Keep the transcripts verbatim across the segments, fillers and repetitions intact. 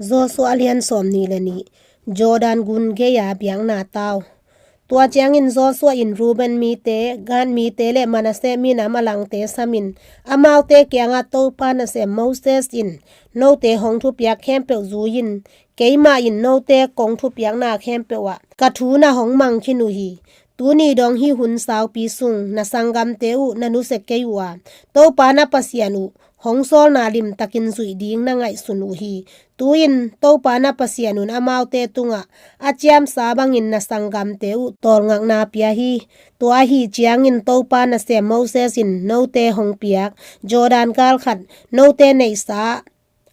Joshua a lian sawm nih le nih. Jordan gun gei-a biakna tau. Tua ciangin Joshua in Reuben mite, Gad mite le Manasseh minam a langte samin, amaute kiangah, Topa nasem Moses in note hong thupiak khempeuh zui-in, keimah in note kong thupiakna khempeuh ah ka thu na hong mang khin uh hi. Tuni dong hih hun saupi sung na sanggamte uh na nusia kei uh a, Topa na Pasian uh hong sawlna limtakin zuih ding na ngaihsun uh hi. Tu-in Topa na Pasian un amaute tungah a ciamsa bangin na sanggamte uh tawlngakna pia hi. Tua ahi ciangin Topa nasem Moses in note hong piak Jordan gal khat note neihsa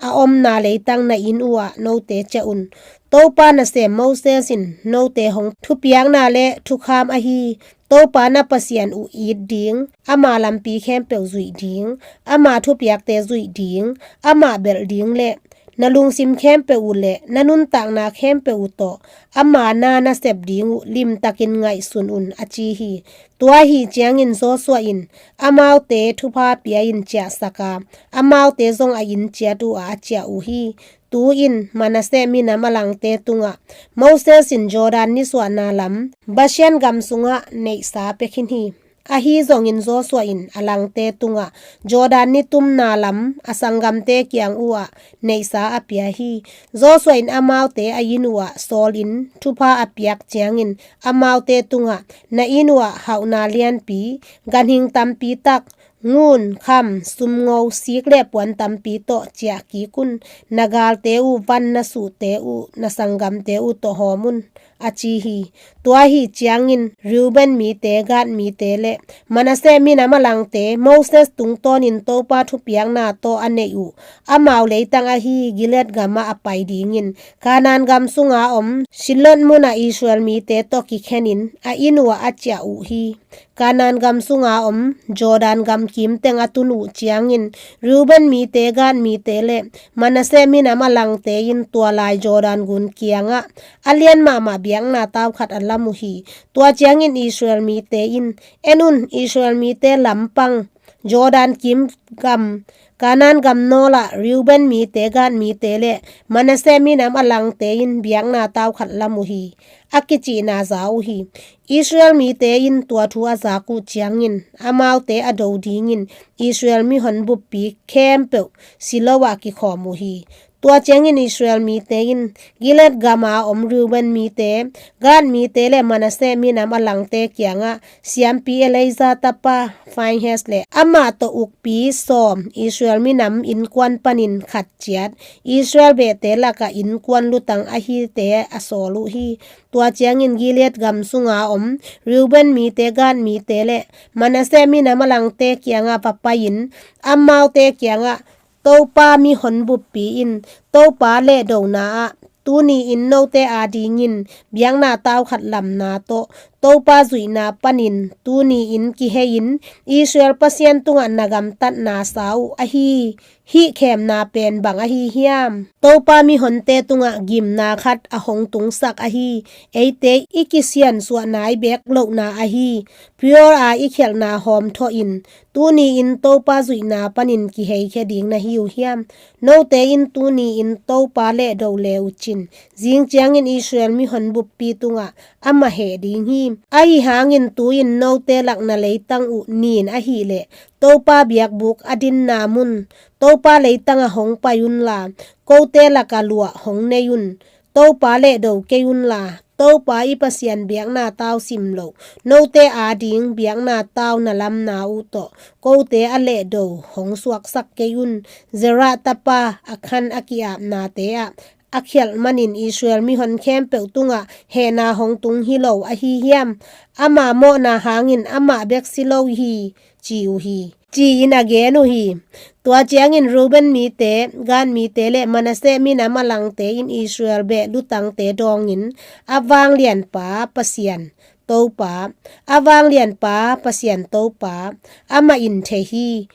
a omna leitang na inn uhah note ciah un. Topa nasem Moses in note hong thupiakna le thukham ahi Topa na Pasian uh it ding, ama lampi khempeuh zuih ding, ama thupiakte zuih ding, amah belh ding le na lungsim khempeuh uh le na nuntakna khempeuh uh tawh ama na na sep ding uh limtakin ngaihsun un, a ci hi. Tua ahi ciangin Joshua in amaute thupha pia-in ciahsak a, amaute zong a inn ciat uhah a ciah uh hi. Tu-in Manasseh minam a langte tungah Moses in Jordan nisuahna lam Bashan gam sungah neihsa pia khin hi. Ahi zongin Joshua in a langte tungah Jordan nitumna lam a sanggamte kiang uhah neihsa a pia hi. Joshua in amaute a inn uhah sawlin thupha a piak ciangin amaute tungah, na inn uhah hauhna lianpi, ganhing tampi tak, ngun, kham, sumngo, sik le puan tampi tawh ciah kik un. Na galte uh, van na suhte uh, na sanggamte uh tawh hawm un, a ci hi. Tua ahi ciangin Reuben mite, Gad mite le Manasseh minam a langte, Moses tungtawnin Topa thupiakna tawh a neih uh amau leitang ahi Gilead gamah a pai dingin Kanaan gam sunga om Shiloh munah Israel mite tawh kikhenin a inn uhah a ciah uh hi. Kanaan gam sunga om Jordan gam kimteng a tun uh ciangin Reuben mite, Gad mite le Manasseh minam a langte in tua lai Jordan gun kiangah a lian mahmah biakna tau khat a lam uh hi. Tua ciangin Israel mite in, En un, Israel mite lampang Jordan kim gam, Kanaan gam nawlah Reuben mite, Gad mite le Manasseh minam a langte in biakna tau khat lam uh hi, a kicihna za uh hi. Israel mite in tua thu a zak uh ciangin amaute a do dingin Israel mihon buppi khempeuh Shiloh ah kikhawm uh hi. Tua ciangin Israel mite in Gilead gama om Reuben mite, Gad mite le Manasseh minam a langte kiangah siampi Eleazar tapa Phinehas le amah tawh ukpi sawm, Israel minam innkuan panin khat ciat, Israel behte lakah innkuan lutang ahite a sawl uh hi. Tua ciangin Gilead gam sunga om Reuben mite, Gad mite le Manasseh minam a langte kiangah va pai-in amaute kiangah, Topa mihon buppi in Topa lehdona ah tuni-in note adingin biakna tau khat lamna tawh Topa zuihna panin tuni-in kihei-in Israel Pasian tungah na gamtatna sa uh ahi hih khemna pen bang ahi hiam? Topa mihonte tungah gimna khat a hong tungsak ahi eite i kisiansuah nai bek lohna ahi Peor a i khialhna hawmthawh in tuni-in Topa zuihna panin kiheikhia ding na hi uh hiam? Note in tuni-in Topa lehdo le uh cin, zing ciangin Israel mihon buppi tungah amah heh ding hi. Ahi hangin tu-in note lak na leitang uh nin ahih leh Topa biakbuk a dinna mun Topa leitangah hong pai unla, kote lakah luah hong nei un. Topa lehdo kei unla, Topa i Pasian biakna tau sim loh note ading biakna tau na lamna uh tawh kote a lehdo hong suaksak kei un. Zerah tapa Akhan a ki-apnate ah a khialh manin Israel mihon khempeuh tungah hehna hong tung hi lo ahi hiam? Ama mawhna hangin amah bek si lo hi, ci uh hi, ci-in a gen uh hi. Tua ciangin Reuben mite, Gad mite le Manasseh minam a langte in Israel beh lutangte dawngin, a vanglianpa Pasian Topa, a vanglianpa Pasian Topa, amah in thei hi,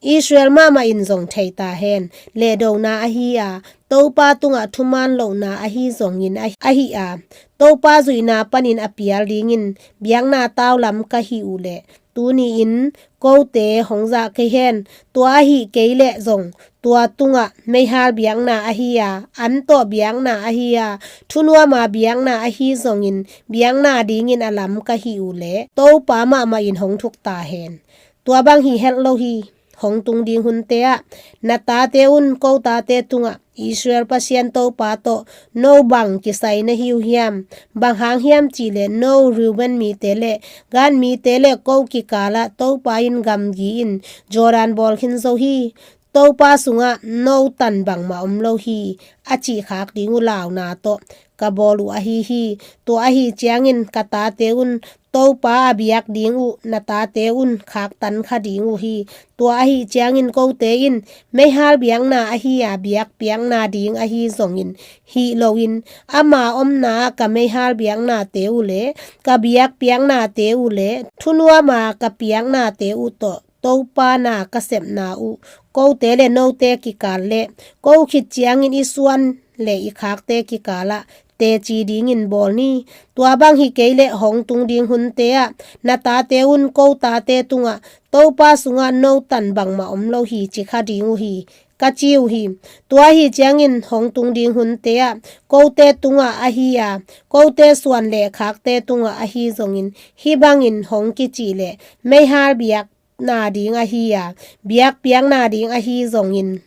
Israel mahmah in zong thei ta hen. Lehdona ahi a, Topa tungah thuman lohna ahi zongin ahi a, Topa zuihna panin a pial dingin biakna taulam ka hih uh leh, tuni-in kote hong zah kei hen. Tua ahi kei leh zong tua tungah meihal biakna ahi a, an tawh biakna ahi a, thunuama biakna ahi zongin biakna dingin a lam ka hih uh leh, Topa mahmah in hong thuk ta hen. Tua bang hi het lo hi. Hong tung ding hunte ah na tate un ko tate tungah Israel Pasian Topa tawh no bang kisai na hi uh hiam? Bang hang hiam cihleh no Reuben mite le Gad mite le ko kikalah Topa in gamgi in Jordan bawl khin zo hi. Topa sungah no tan bangmah om lo hi, a cih khak ding uh launa tawh ka bawl uh ahi hi. Tua ahi ciangin ka tate un Topa a biak ding uh na tate un khaktan kha ding uh hi. Tua ahi ciangin kote in meihal biakna ahi a biak piakna ding ahi zongin hih loin ama omna ah ka meihal biaknate uh le ka biak piaknate uh le thunuama ka piaknate uh tawh Topa na ka sepna uh kote le note kikal le ko khit ciangin i suan le i khakte kikalah teci dingin bawl ni. Tua bang hi kei le hong tung ding hunte ah na tate un ko tate tungah Topa sungah no tan bangmah om lo hi ci kha ding uh hi, ka ci uh hi. Tua hi ciangin hong tung ding hunte ah kote tungah ahi a, kote suan le khakte tungah ahi zongin hih bangin hong kicih le meihal biakna ding ahi a, biak piakna ding ahi zongin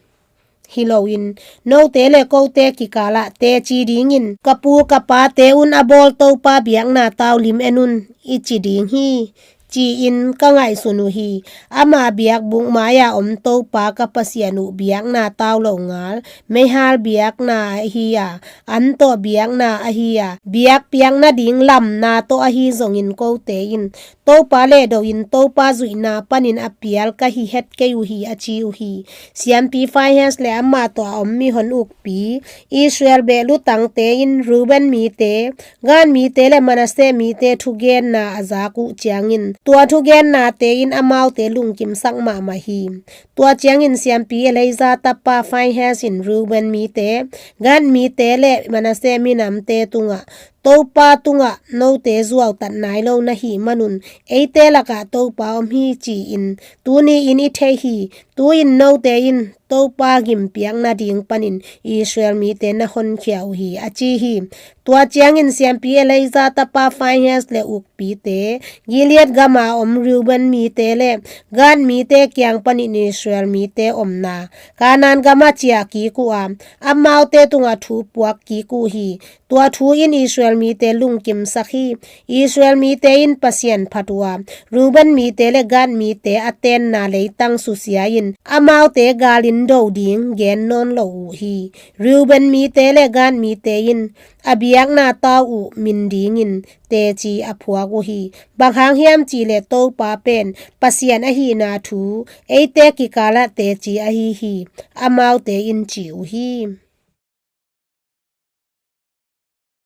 hi loin note le kote kikalah teci dingin ka pu ka pate un a bawl Topa biakna tau lim en un i ci ding hi, ci-in ka ngaihsun uh hi. Ama biakbuk mai-a om Topa ka Pasian uh biakna tau lo ngal meihal biakna ahi a, an tawh biakna ahi a, biak piakna ding lamna tawh ahi zongin kote in Topa lehdo in Topa zuihna panin a pial ka hi het kei uh hi, a ci uh hi. Siampi Phinehas le amah tawh a om mihon ukpi Israel behlutangte in Reuben mite, Gad mite le Manasseh mite thugenna a zak uh ciangin tua thugennate in amaute lungkimsak mahmah hi. Tua ciangin siampi Eleazar tapa Phinehas in Reuben mite, Gad mite le Manasseh minamte tungah Topa tungah note zuautat nai lo na hih manun eite lakah Topa om hi ci-in tuni-in i thei hi. Tu-in note in Topa gimpiak nading panin Israel mite na honkhia uh hi, a ci hi. Tua ciangin siampi Eleazar tapa Phinehas le ukpite Gilead gama om Reuben mite le Gad mite kiang panin Israel mite omna Kanaan gamah ciah kik uh a, amaute tungah thu puak kik uh hi. Tua thu in Israel mite lungkimsak hi. Israel mite in Pasian phat uh a, Reuben mite le Gad mite a tenna leitang susia in amaute galin do ding gen nawn lo uh hi. Reuben mite le Gad mite in a biakna tau uh min dingin teci a phuak uh hi. Bang hang hiam cihleh Topa pen Pasian ahihna thu eite kikalah teci ahi hi, amaute in ci uh hi.